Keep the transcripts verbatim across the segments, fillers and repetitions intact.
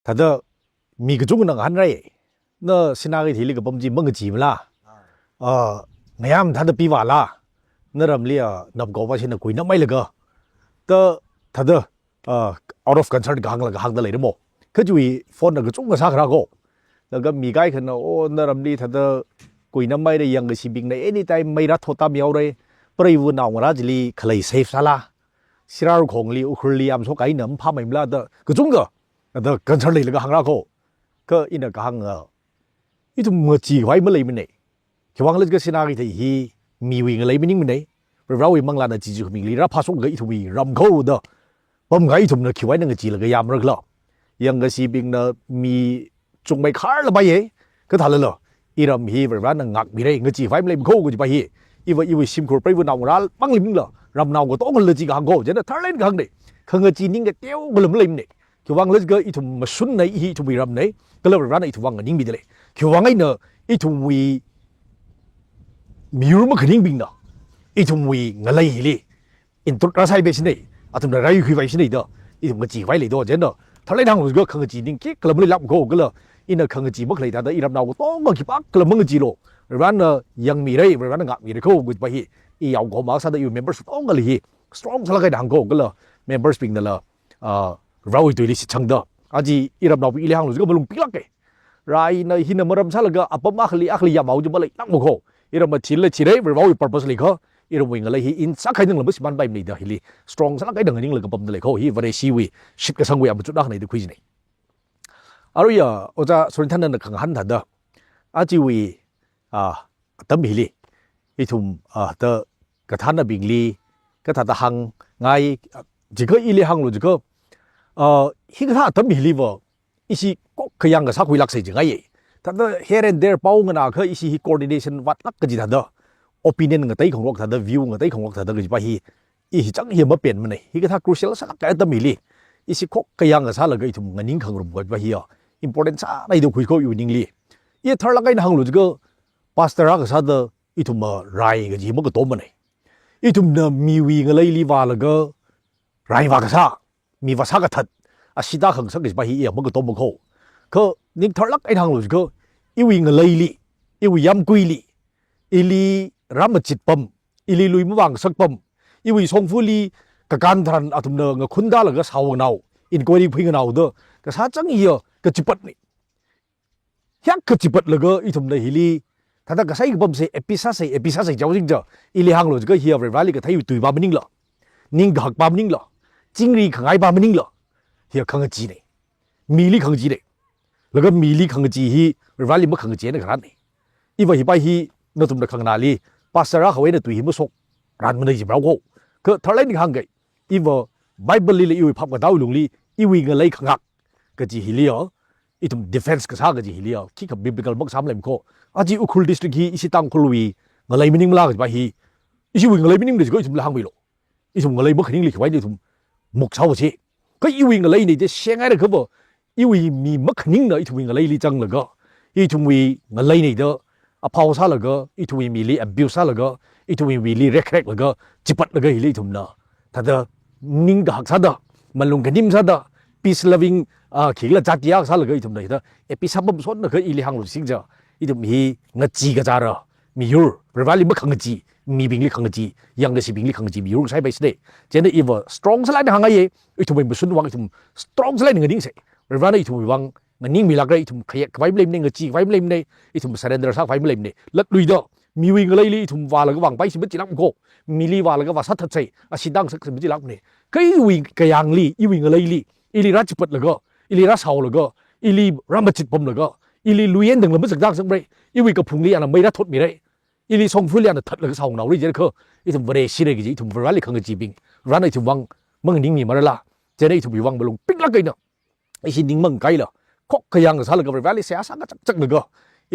thāda mi kachungana ngahānrai. Na Sinakeitheili kapam chi mangacheemala? Ah, ngayā mathāda pivāla? Naramli, ah, napkao vāshina kuinamhailaga, da thāda, ah, out of concern kahānglaga hāngda leiramo. Kha chiwui phone na kachungkha sākharā ko. Laga mi kaikhana, o, naramli thāda kuinamhaira, yangkashibingna anytime mei rāthottam yaorai. Preiva naongarā chili khalei safe sāla? Sirarakhongli, Ukhrulli, amsok eina maphāmeimala da kachungkha thāda concern leilaga hāngra ko. Kha ina kahāng, ah, ithum ngacheekhavai maleimanei. Khiwuivang khala jiakha Sinakeithei hi miwui ngalei maningmanei. Varivarāwui manglāna chi chi khumingli rāphāshokakha ithumwui ram ko da pamkahai ithumna khiwui eina ngacheelaga yamrakhala? Yangkashibingna mi chungmei kharla paiye, kha thālala iram hi Varivarāna ngākmirei, ngacheekhavai maleimana ko kajipa hi. Iva iwui shimkhur preiva naongarā mangli maningla, ramnao katongali chi kahāng ko, chieina tharlāk eina kahāngnei. Khangachee ning kateo kala maleimanei. Khiwuivang khala jiakha ithum mashunnei, hi ithumwui ramnei, kala Varivarāna ithumwui vang nganingmidalei. Khiwuivang eina ithumwui miyur makhaningbingna ithumwui ngalei hili intrude rāsāpaishinei, athumna rāyuikhuipaipaishinei da ithum ngacheekhavai lei do, chieina tharlāk eina hānglu jiakha khangachee ning khikhala maleilākmana ko, kala ina khangachee makhaleithāda iramnao katonga khipākhala mangacheelu. Varivarāna yangmirei, Varivarāna ngākmirei ko kajipa hi i yaokahoma sāda iwui members katongali hi strong sālāk eina hāng ko, kala members bingnala, ah, Varivarāwui tuili shitsangda, aja iramnaobingli hānglu jiakha malung piklāke. Raina hina maram sālaga apam akhali akhali yamhao chi maleilākmana ko. Iram mathila thirei, Varivarāwui purpose leiakha, iramwui ngalei hi insākhanang lam shimānpaimanei da hili strong sālāk eina nganinglaga pamda lei ko. Hi Vareshiwui shitkasangwui amachut akhanei da khuijinei. Aruiya, Ojā Sorinthanna khangahān thāda, ajawui, ah, atam hili ithum, ah, thāda kathānnabingli kathāda hāngngai, ah, jiakha ili hānglu jiakha, ah, hikathā atam hiliva ishi khokkha yangkasā khuilāksei jingaiye. Thāda here and there pao nganākha ishi hi coordination vātlāk kaji thāda, opinion ngateikhangarok thāda, view ngateikhangarok thāda kajipa hi, i hi chang hi mapenmanei. Hikathā crucial sālāk kahai atam hili ishi khokkha yangkasālaga ithum nganingkhangarum kajipa hiya important sānei da khui ko iwui ningli. I tharlāk eina hānglu jiakha pastor akha sāda ithumva rai kaji hi makatomanei. Ithumna miwui ngaleili vālaga rai vākasā, mi vāsā kathat, ashee tākhangasak kajipa hi iya makatoma ko. Kha ning tharlāk eina hānglu jiakha, iwui ngaleili, iwui yāmguili, ili rāmachit pam, ili lui mavāngasak pam, iwui shongfali kakān tharan athumna ngakhun tālaga sānganao, inquiry phuinganao da kasā chang hiya kachipatnei. Hiyākha chipatlaga ithumna hili thāda kasai kapamsei, epi sāsei, epi sāsei jihaowa jing ja, ili hānglu jiakha hiya Varivarāli katheiwui tuipa maningla, ning kahakpa maningla, chingri khangaipa maningla, hiya khangacheenei. Mili khangacheenei. Laga mili khangachee hi Varivarāli makhangachee eina kharānei. Iva hipa hi nathumna khanganāli, pastor akhawui eina tui hi mashokranmanei jihaowa ko. Kha tharlāk eina kahāngkei, iva Bible lila iwui phap katāwui lungli, iwui ngalei khangak kaji hiliya, ithum defense kasā kaji hiliya, khikha biblical makasā maleimana ko. Aja Ukhrul district hi ishi Tangkhulwui ngalei maningmala kajipa hi, ishiwui ngalei maningmana jiakha ithumla hāngmilu. Ithum ngalei makhaningli khiwui eina ithum muk sāhaosei. Kha iwui ngaleinei da shengaira khava, iwui mi makhaningna ithumwui ngaleili zanglaga, ithumwui ngaleinei da aphao sālaga, ithumwui mili abuse sālaga, ithumwui mili rekreklaga, chipatlaga hili ithumna thāda ning kahak sāda, malung kanim sāda, peace loving, ah, khikhala jati akha sālaga ithumna hithāda epi sāpam sonna kha ili hānglu jing ja, ithum hi ngachee kazāra miyur, Varivarāli makhangachee, mibingli khangachee, yangkashibingli khangachee miyur sāpaipaisei. Chieina iva strong sālāk eina hāngngaiye, ithumwui mashunwui vang ithum strong sālāk eina nganingsei. Varivarāna ithumwui vang nganingmilākra, ithum khayek khavai maleimanei, ngacheekhavai maleimanei, ithum surrender sākhavai maleimanei. Latluida, miwui ngaleili ithum vālaga vāngpaisei machilākmana ko, mili vālaga vāsāthatsei, ashee tāngasaksei machilākmanei. Kha iwui kayāngli, iwui ngaleili, ili rāchipatlaga, ili rāsāhaolaga, ili rāmachit pamlaga, ili lui eina tangla mazakzak sāngarei, iwui kaphungli ana mei rāthotmirei, ili shongfali ana thatlaga sānganaorei jiakha, ithum Vareshirei kaji, ithum Varivarāli khangacheebing, Varivarāna ithumwui vang manganingmimarala? Chieina ithumwui vang malung piklāk eina, ishi ning mangkaila, khokkha yangkasālaga Varivarāli seihā sākachakchaklaga,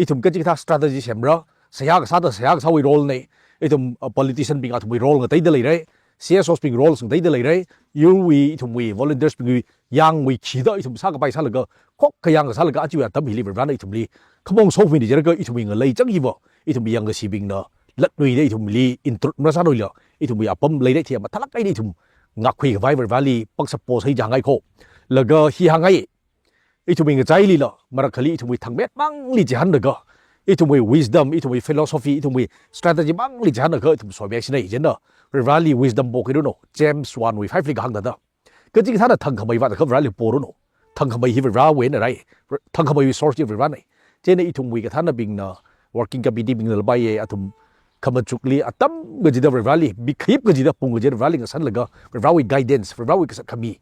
ithum kachikathā strategy semra, seihā kasāda seihā kasāwui role nei, ithum, uh, politician bing athumwui role ngateida leirei, C S Os bing role ngateida leirei, yurwui ithumwui volunteers bingwui yāngwui khida ithum sākapai sālaga, khokkha yangkasālaga ajawui atam hili Varivarāna ithumli khamong shokmina jiakha ithumwui ngalei chang hiva, ithumwui yangkashibingna latluida ithumli intrude marāsāluila, ithumwui apam leirei thia mathālāk eina ithum ngākkhui khavai Varivarāli pāng support sāi jihāngngai ko. Laga hi hāngngai, ithumwui ngachailila, marakhali ithumwui thangmet mangli chihānlaga, ithumwui wisdom, ithumwui philosophy, ithumwui strategy mangli chihānlaga, ithum somi sinai chieina, Varivarali wisdom pokiruno, James one wui five li kahāng thāda. Kachikathāna thangkhamei vātakha Varivarali poranu. Thangkhamei hi Varivarawui eina rai. Thangkhameiwui source hi Varivaranei. Chieina ithumwui kathānabingna, working committee bingna lapai ye, athum khamachukli atam kachida Varivarali, bikhayip kachida pung kachida Varivarali ngasanlaga, Varivarawui guidance, Varivarawui kasat khami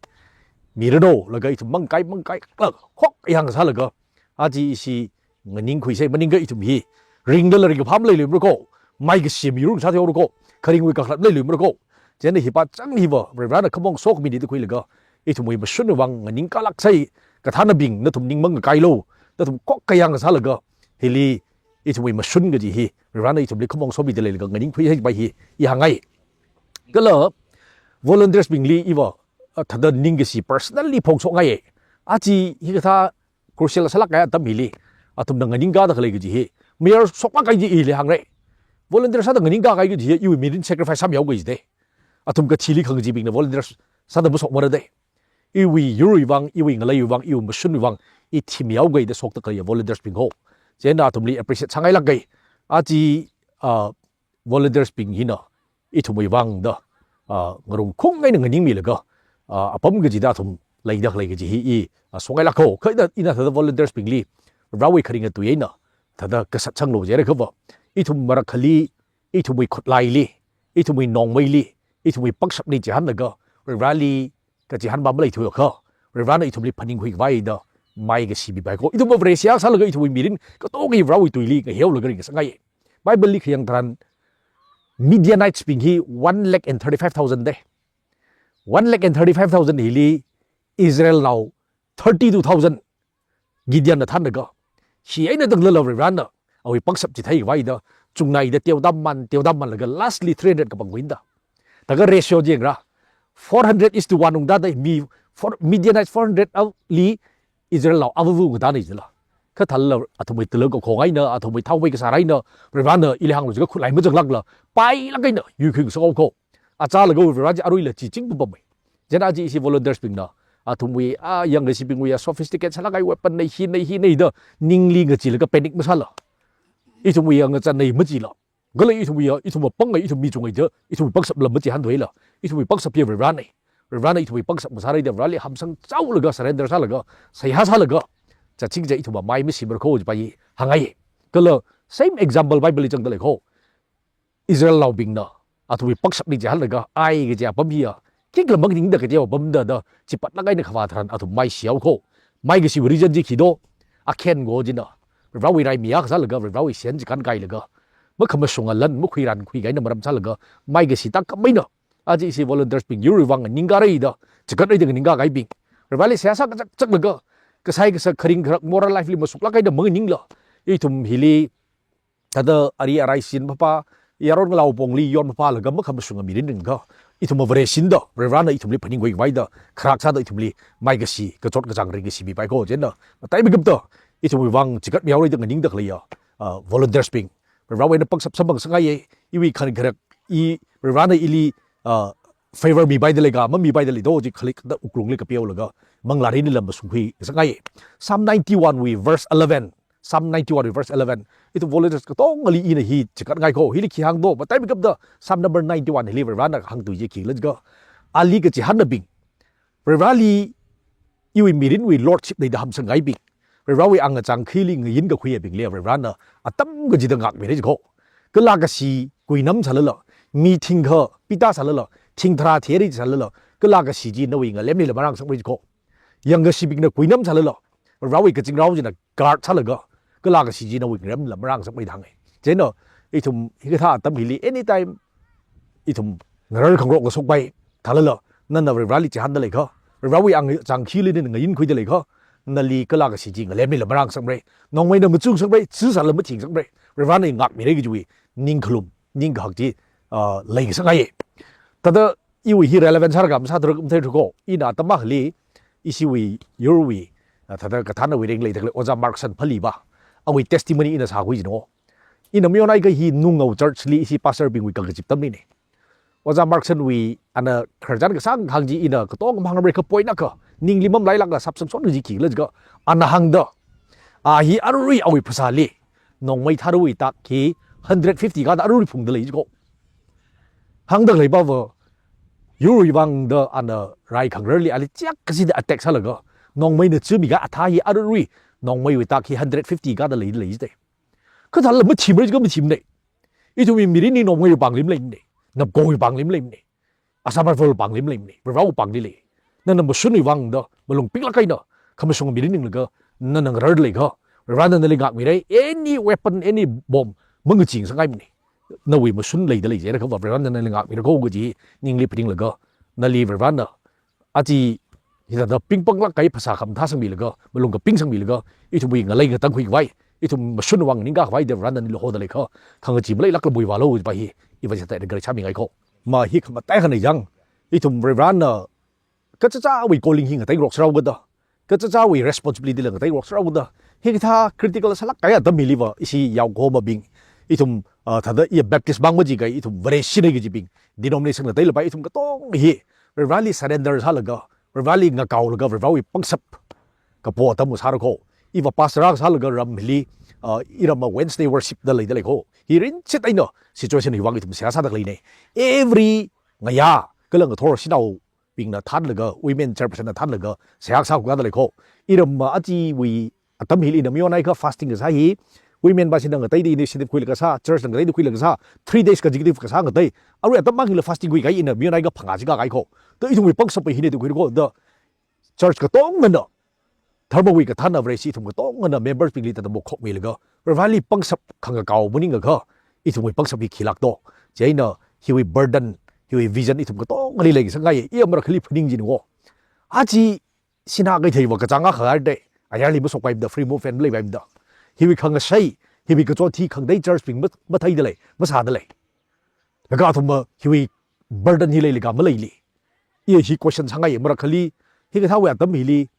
miranu, laga ithum mangkai, mangkai, laga, hok yang sālaga, aja ishi nganingkhuisai maningakha ithum hi ringda la ringkaphā maleiluimara ko, maikashi miyur sāthuihaora ko, kharingwui kakhalat maleiluimara ko. Chieina hi pachang hiva, Varivarana khamong sokhami da khuilaga, ithumwui mashunwui vang nganingkālāksai, kathānabing nathum ning mangakailu, nathum kokkayang sālaga, hili ithumwui mashun kaji hi, Varivarana ithumli khamong somida leilaga nganingkhuisai pai hi, i hāngngai. Kala, volunteers bingli iva, a, thāda ningkashi personally phongshokngai. Aja hikathā crucial sālāk kahai atam hili, athumna nganingkāda khalei kaji hi, mayar shoklāk kahai chi ili hāngra. Volunteer sāda nganingkākahai kaji hi, iwui mirin sacrifice sāmihaoki jida. Athum kathili khangachibingna volunteer sāda mashokmara da. Iwui yurwui vang, iwui ngaleiwui vang, iwui mashunwui vang, i thimihaoki da shokda khalei volunteers bing ho. Chieina athumli appreciate sāngailāka. Aja, ah, volunteers bing hina, ithumwui vang da, ah, ngarung khung eina nganingmilaga, ah, apam kachida athum leida khalei kaji hi i, ah, songailāka. Kha ina, ina thāda volunteers bingli, Varivarawui kharinga tui eina, thāda kasat sanglu jiakha va. Ithum marakhali, ithumwui khutlaili, ithumwui nongmeili, ithumwui pangshapli chihānlaga, Varivarali kachihān pam maleithuakha, Varivarana ithumli phaningkhuikhavai da maikashi mipai ko. Ithum Vareshi akha sālaga ithumwui mirin katonga Varivarawui tuili ngaheolaga ringasakngai. Bible li khayang tharan Midianites bing hi one lakh and thirty-five thousand da. One lakh and thirty-five thousand hili Israelnao thirty-two thousand Gideonna thānlaga, hi eina tangdala Varivarana awui pangshap chitheikhavai da, chungnaida teoda man, teoda manlaga lastly three hundred kapangkhuida. Thākha ratio chi yangra, four hundred is to one ungda da mi four, Midianite four hundred li Israelnao avavu ngatana jila. Kha thālala athumwui tala kakhong eina, athumwui thaomei kasār eina, Varivarana ili hānglu jiakha khutlai mazanglākla, pailāk eina yuikhui ngasakhaoka. Achālakha Varivara chi aruila chi chingpapamei. Chieina aja ishi volunteers bingna, athumwui, ah, yangkashibingwui, ah, sophisticated sālāk kahai weapon nei, hi nei, hi nei da, ningli ngacheelaga panic masāla. Ithumwui, ah, ngachan nei machila. Kala ithumwui, ah, ithum apang ngai, ithum mi chungngai da, ithumwui pangshapla machihānthuila. Ithumwui pangshap hi Varivaranei. Varivarana ithumwui pangshap masāra da, Varivarali hamsang chaolaga, surrender sālaga, seihā sālaga, chatching kaja ithum mai masimara ko jipa i hāngngai. Kala same example Bible li zangda lei ko. Israelnaobingna, athumwui pangshapli chihānlaga, Ai kaji apam hiya, khikha maningda kateowa apamda da, chipatlāk eina khavā tharan athum maishihaoka. Maikashiwui reason chi khi do, Achan kaho china, Varivarawui raimi akha sālaga, Varivarawui shiyan chikānkailaga, makhamashunga lan, makhuirankhui kahaina maram sālaga, maikashi tākam eina. Aja ishi volunteers bing yurwui vang nganingkāra da, chikathaida nganingkākahaibing. Varivarali seihā sā kachakchaklaga, kasai kasak kharing kharak moral life li mashuklāk eina manganingla, ithum hili, thāda ari arai shin phapha, yaron ngalāva pongli yon phapha laga makhamashunga mirin ringakha, ithum Vareshi da, Varivarana ithumli phaningkhuikhavai da, kharak sāda ithumli maikashi, kachot kachāng ringkashi mipai ko. Chieina, mataimeikapta, ithumwui vang chikatmihaora da nganingda khaleiya, ah, volunteers bing, Varivarawui eina pangshap samphang sāngaiya, iwui kharing kharak, i Varivarana ili, ah, favor mipaida lei ka, mamipaida lei do, chi khalik da wuklungli kapeolaga, manglārinli lam mashungkhui sāngaiya. Psalm ninety-one wui verse eleven, Psalm ninety-one verse eleven. Ithum volunteers katongali ina hi chikatngai ko. Hili khi hāng do, mataimeikapta Psalm number ninety-one hili Varivarana hāngtui chi khikhala jiakha, ali kachihānnabing, Varivarali iwui mirinwui lordship leida hamsangngaibing, Varivarawui angachang khili ngayin kakhuiyabingli Varivarana atam kachida ngākmira jiko. Kala kashi kuinam sālala, mi thingkha pita sālala, thingthara theri sālala, kala kashi chi nawui ngalemlila marāngasakmara jiko. Yangkashibingna kuinam sālala, Varivarawui kazingrao china guard sālaga, kala kashi chi nawui ngalemla marāngasakmara da hānga. Chieina, ithum hikathā atam hili anytime ithum ngarar khangarok ngasokpai, thālala, nana Varivarali chihānda leikha, Varivarawui angachang khili nana ngayinkhuida leikha, nali kala kashi chi ngalemlila marāngasakmara. Nongmeina machungasakmara, chi sālala mathingasakmara. Varivarana ngākmira kajiwui ningkhalum, ningkahak chi, ah, leikasakngaiya. Thāda iwui hi relevant sāra ka masāthura matheithura ko, ina atam akhali, ishiwui yurwui, ah, thāda kathānawui ring leida khalei Ojā Markson Phali pa, awui testimony ina sākhui jino. Ina mayon akha hi Nungao Church li ishi pastor bingwui kakazip atamlina. Ojā Markson wui ana khararchan kasāng kahāng chi ina katonga mahāngrarmara kha point akha, ningli mamalailākla sapsang son kaji khikhala jiakha, ana hāngda, a hi aruirui awui phasāli, Nongmei tharuwui tak hi hundred fifty kada aruirui phungda lei jiko. Hāngda khalei pava, yurwui vangda ana rai khangararli ali chiak kasida attack sālaga, Nongmeina chumi kaji athā hi aruirui, Nongmeiwui tak hi hundred fifty kada lei, lei jite. Kathāla mathimra jiakha mathimana. Ithumwui mirinli Nongmeiwui pāngli maleimana. Napkowui pāngli maleimana. Assam Rifleswui pāngli maleimana. Varivarawui pāngli lei. Nana mashunwui vangda, malung pinglāk eina, khamashung mirin ninglaga, nana ngararda leiakha, Varivarana nali ngākmira, any weapon, any bomb, mangacheesangkahaimana. Nawui mashun leida lei jiakha va Varivarana nali ngākmira kho kaji ningli phaninglaga, nali Varivarana aja hithāda pingpanglāk kahai phasā khamathā sangmilaga, malung kaping sangmilaga, ithumwui ngalei ngatangkhui khavai, ithum mashun vang ningkakhavai da Varivarana nali hoda leiakha, khangachee maleilākla muivālu kajipa hi, iva chithāda encourage sāmingai kho. Ma hi khamataiya khani jang, ithum Varivarana kachichāwui calling hi ngateingarok sārao kada, kachichāwui responsibility la ngateingarok sārao kada, hikathā critical sālāk kahai atam hiliva, ishi yaokahomabing, ithum, ah, thāda iya Baptist mang majikahai, ithum Vareshi na kajibing, denomination ngateila pai, ithum katonga hi, Varivarali surrender sālaga, Varivarali ngakaolaga, Varivarawui pangshap kapo atam sāra kho. Iva pastor akha sālaga ram hili, ah, iramva Wednesday worship da leida lei kho. Hi rinchit eina situation hi vang ithum seihā sāda khaleina. Every ngayā, kala ngathor shanao bingna thānlaga, women chairperson na thānlaga, seihā sākhuida lei kho. Iramva ajawui atam hili ina mayonhaiakha fasting kasā hi, women bingna ngateida initiative khuilaga sā, church na ngateida khuilaga sā, three days consecutive kasā ngatei. Arui atam mang hila fasting khuikahai ina mayonhaiakha phangā chi kakahai kho. Da ithumwui pangshap hi hina da khuira kho, da church katongana, dharmawui kathāna Vareshi ithum katongana members bingli thāda mokhokmilaga, Varivarali pangshap khangakao maningakha, ithumwui pangshap hi khilāk to. Chieina hiwui burden, hiwui vision ithum katongali leisangngaiya, i amarakhali phaning jin wo. Aja Sinā Keitheiva kachāng akha haida, ayarli mashokpaimada, free movement maleipaimada. Hiwui khangashei, hiwui kachot hi khangatei church bing ma-, matheida lei, masāda lei. Laga athumva hiwui burden hi leilaga maleili. I hi question sāngai, marakhali, hikathāwui atam hili,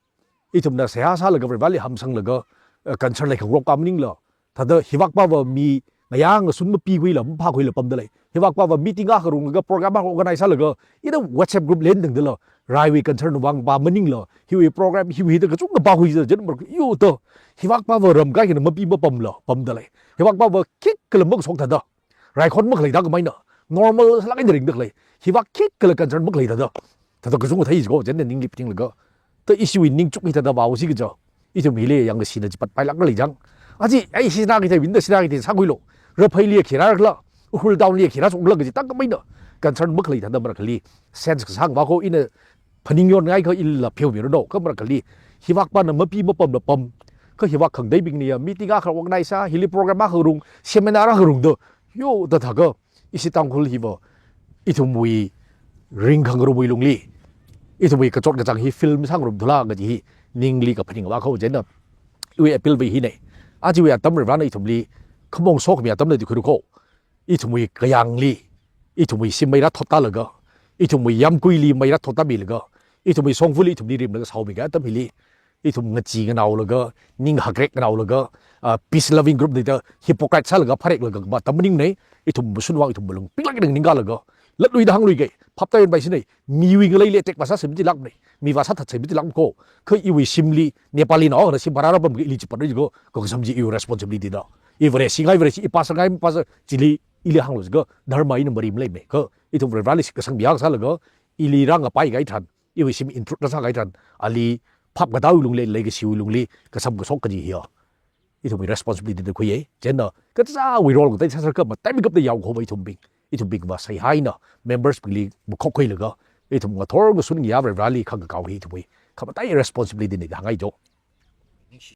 ithumna seihā sālaga Varivarali hamsanglaga, eh, concern leikhangarok akha maningla, thāda hivākpava mi ngayā ngashun mapikhuila, maphākhuila pamda lei. Hivākpava meeting akha ngarumlaga, program akha organize sālaga, ina WhatsApp group lendingdala, raiwui concern vangpa maningla, hiwui program, hiwui da kachungkha pākhuida, jen mar, yo da, hivākpava ram kaikhana mapi mapamla, pamda lei. Hivākpava khikhala mashok thāda, raikhon makhalei thākhameina, normal sālāk eina ringda khalei, hivāk khikhala concern makhalei thāda, thāda kachungkha thei jiko, jenna ningli phaninglaga. Da ishiwui ningchuk hi thāda vaosi kaja. Ithum hili yangkashina chipatpailāk lei jang. Aja, ai Sinā Keithei vinda Sinā Keithei sākhuilu. Rapheili khira khala, Ukhrul town li khira songla kaji thākhameina. Concern makhalei thāda marakhali. Sense kasāngva kho ina phaningyonngaikha ila pheomiranu, kha marakhali. Hivākpana mapi mapamla pam. Kha hivāk khangateibingna ya meeting akha organize sā, hili program akha ngarung, seminar akha ngarungda. Yo, da thākha, ishi Tangkhul hiva, ithumwui ringkhangarumwui lungli, ithumwui kachot kachāng hi film sāngarumthula kaji hi, ningli kaphaningva kho jenna, iwui appeal va hina. Ajawui atam Varivarana ithumli, khamong sokhami atamna da khuira kho. Ithumwui kayāngli, ithumwui shim mei rāthottālaga, ithumwui yāmguili mei rāthottāmilaga, ithumwui shongfali ithumli rimlaga shaomi kahai atam hili, ithum ngachee nganaolaga, ning hakrek nganaolaga, ah, peace loving group na da hypocrite sālaga phareklaga kama atam maningmana, ithum mashun vang ithum malung pinglāk eina ningkalaga, latluida hānglui kahai, phaptā yonpai sina, miwui ngaleili attack va sāsei machilākmana, mi va sāthatsei machilāk kho, kha iwui shimli, Nepali naona shim pharāra pam ili chipatri jiko, kha kasam chi iwui responsibility da. I Vareshi ngai Vareshi, i pastor ngai pastor, chili ili hānglu jiko, dharma ina mari maleimana, kha ithum Varivarali kasangmi akha sālaga, ili rāngapai kahai tharan, iwui shim intrude rāsā kahai tharan, ali phap katā lungli, leikashiwui lungli, kasam kashok kaji hiya. Ithumwui responsibility da khuiya. Jenna, kachichāwui role ngatei sāsākha, mataimeikapta yaokahoma ithumbing. Ithumbingva seihā eina, members bingli makhokkhuilaga, ithum ngathor ngashun ngayā Varivarali khangakao hi ithumwui khamataiya responsibility na da hāngai jo.